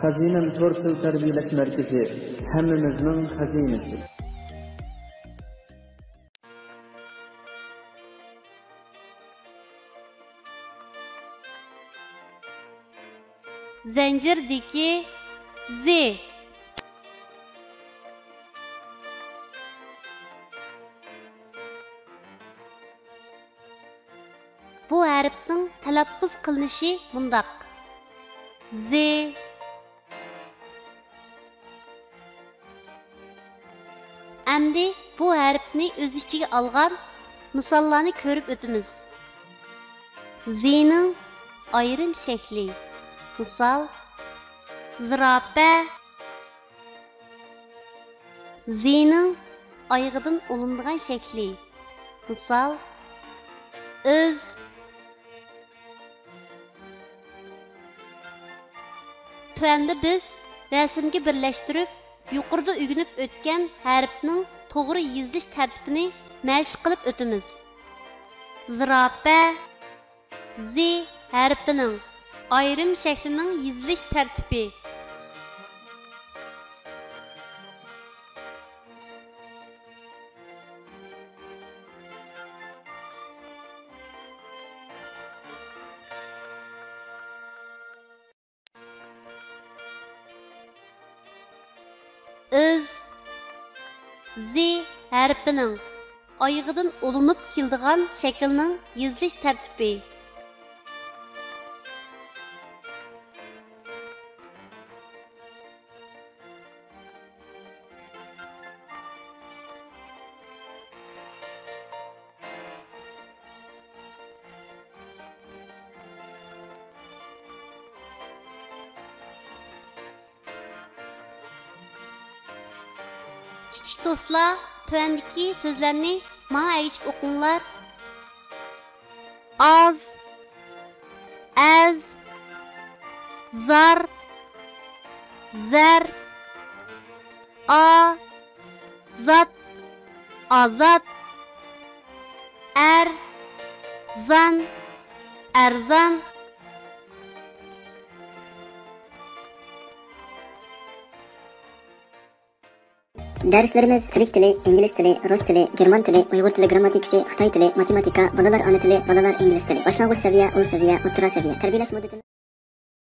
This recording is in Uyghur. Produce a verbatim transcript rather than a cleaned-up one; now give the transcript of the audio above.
خەزىنەم تور تىل تەربىيەلەش مەركىزى، ھەممىمىزنىڭ خەزىنىسى. زەنجىردىكى زى. بۇ ھەرپنىڭ تەلەپپۇز قىلىنىشى مۇنداق: زى. ئەمدى بۇ ھەرپنى ئۆز ئىچىگە ئالغان مىساللارنى كۆرۈپ ئۆتىمىز. زىنىڭ ئايرىم شەكلى. مىسال، زىراپە. زىنىڭ ئايىغىدىن ئۇلىنىدىغان شەكلى. مىسال، ئىز. تۆۋەندە بىز رەسىمگە بىرلەشتۈرۈپ، يۇقىرىدا ئۆگىنىپ ئۆتكەن ھەرپنىڭ توغرا يېزىلىش تەرتىپىنى مەشىق قىلىپ ئۆتىمىز. زىراپە، زى ھەرپىنىڭ ئايرىم شەكلىنىڭ يېزىلىش تەرتىپى. ئىز، زى ھەرپىنىڭ ئايىغىدىن ئۇلىنىپ كېلىدىغان شەكىلنىڭ يېزىلىش تەرتىپى. كىچىك دوستلار، تۆۋەندىكى سۆزلەرنى ماڭا ئەگىشىپ ئوقۇڭلار. ئاز، ئەز، زار، زەر، ئا، زات، ئازاد، ئەر، زان، ئەرزان. دەرسلىرىمىز تۈرك تىلى، ئىنگلىز تىلى، رۇس تىلى، گېرمان تىلى، ئۇيغۇر تىلى گىرامماتىكىسى، خىتاي تىلى، ماتېماتىكا، بالىلار ئانا تىلى، بالىلار ئىنگلىز تىلى، باشلانغۇچ سەۋىيە، ئۇل سەۋىيە، ئوتتۇرا سەۋىيە. تەربىيەلەش مۇددىتىمىز